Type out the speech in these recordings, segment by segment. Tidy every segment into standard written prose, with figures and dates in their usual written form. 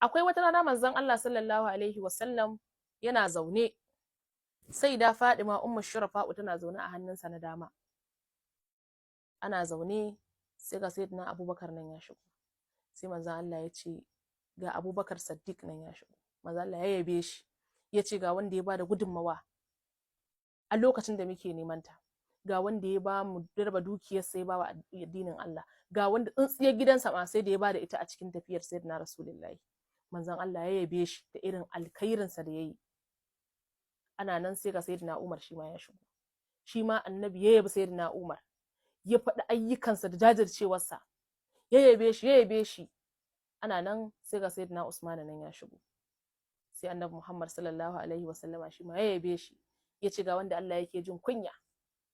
Akwai wata rana manzon Allah sallallahu alaihi wasallam yana zaune, sai da Fadima Ummu Shurafa'u tana zaune a hannunsa na dama. Ana zaune sai ga Sayyidina Abubakar nan ya shigo. Sai manzon Allah ya ce, ga Abubakar Saddiq nan ya shigo. Manzon Allah ya yabe shi, ya ce ga wanda ya bada gudunmawa a lokacin da muke neman ta, ga wanda ya ba mu raba dukiyarsa ya ba wa addinin Allah, ga wanda tsintsiyar gidansa ma sai da ya bada ita a cikin tafiyar Sayyidina Rasulullahi. Manzon Allah ya yabe shi da irin alkhairinsa da yayi. Ana nan sai ga Sayyidina Umar shi ma ya shigo. Shi ma Annabi ya yabi Sayyidina Umar, ya faɗi ayyukansa da jajircewarsa, ya yabe shi, ya yabe shi. Ana nan sai ga Sayyidina Usman nan ya shigo. Sai Annabi Muhammad sallallahu alaihi wasallama shi ma ya yabe shi, ya ce ga wanda Allah yake jin kunya,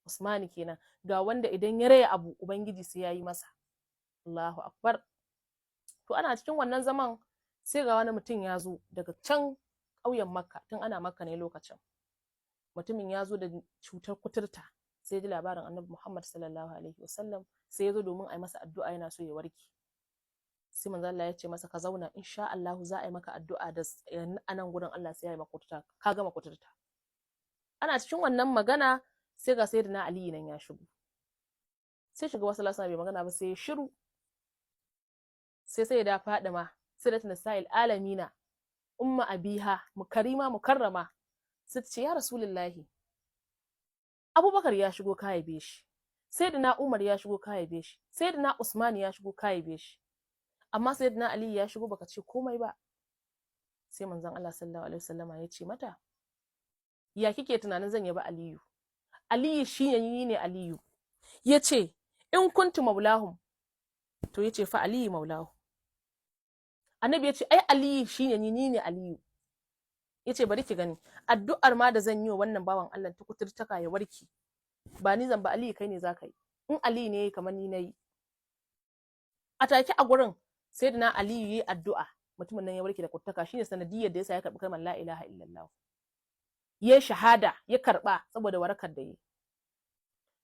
Usmani kenan, ga wanda idan ya raya abu Ubangiji sai ya yi masa. Allahu akbar. To ana cikin wannan zaman sai ga wani mutum ya zo daga can ƙauyen Makka, tun ana Makka ne lokacin. Mutumin ya zo da cutar kuturta, sai ji labarin Annabi Muhammad sallallahu alaihi wasallam, sai ya zo domin a yi masa addu'a, yana so ya warke. Sai manzo Allah ya ce masa, ka zauna, insha Allah za a yi maka addu'a da a nan gurin Allah sai ya yi maka kuturta, ka gama kuturta. Ana cikin wannan magana sai ga Sayyidina Ali nan ya shigo. Sai shiga wasu lasana bai magana ba, sai ya shiru. Sai da Fadima Sayyidatun Nisa'il Alamina, Umma Abiha, Mukarima, Mukarrama, sai ta ce, ya Rasulullahi, Abubakar ya shigo ka yabe shi, Sayyidina Umar ya shigo ka yabe shi, Sayyidina Usman ya shigo ka yabe shi, amma Sayyidina Ali ya shigo baka ce komai ba. Sai manzon Allah sallallahu alaihi wasallama ya ce mata, ya kike tunanin zan yabi Aliyu? Aliyu shi ne ne Aliyu. Ya ce in kuntu maulahum, to ya ce fa Aliyu maulahu. Annabi ya ce ai Aliyu shine ni, ni ne Aliyu. Ya ce bari ki gani, addu'ar ma da zan yi wa wannan bawan Allah ta kuturtaka ya warke, ba ni zan ba, Aliyu kai ne zaka yi. In Aliyu ne kamar ni nayi. A take a gurin Sayyidina Aliyu yi addu'a, mutumin nan ya warke da kuturtaka. Shine sanadiyar da yasa ya karbi kalmar la ilaha illallah, ya shahada, ya karba saboda warakar da yi.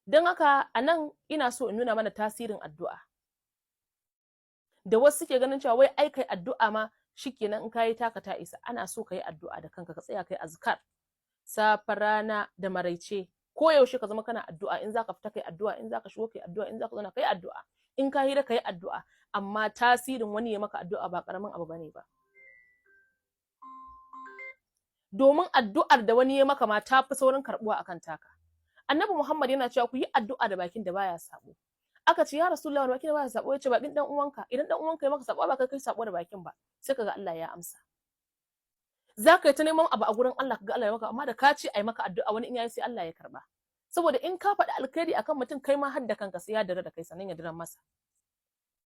Don haka a nan ina so in nuna mana tasirin addu'a da wasu suke ganin cewa wai ai kai addu'a ma shikenan, in kayi taka ta isa. Ana so ka yi addu'a da kanka, ka tsaya kai azkar safe, rana da maraice, ko yaushe ka zama kana addu'a. In zaka fita kai addu'a, in zaka shigo kai addu'a, in zaka zauna kai addu'a, in ka hira kai addu'a. Amma tasirin wani ya maka addu'a ba karamin abu bane ba, domin addu'ar da wani ya maka ma ta fi saurin karbuwa akan taka. Annabi Muhammad yana cewa ku yi addu'a da bakin da baya sabo. Aka ce, ya Rasulullahi, wani bakin da baya sabo? Ya ce bakin dan uwanka. Idan dan uwanka ya maka sabo, ba kai kai sabo da bakin ba, sai kaga Allah ya amsa. Za ka yi ta neman abu a gurin Allah, kaga Allah ya maka, amma da ka ce ai maka addu'a, wani in yayi sai Allah ya karba. Saboda in ka faɗi alkhairi akan mutum, kai ma har da kanka sai ya dare da kai sannan ya diran masa.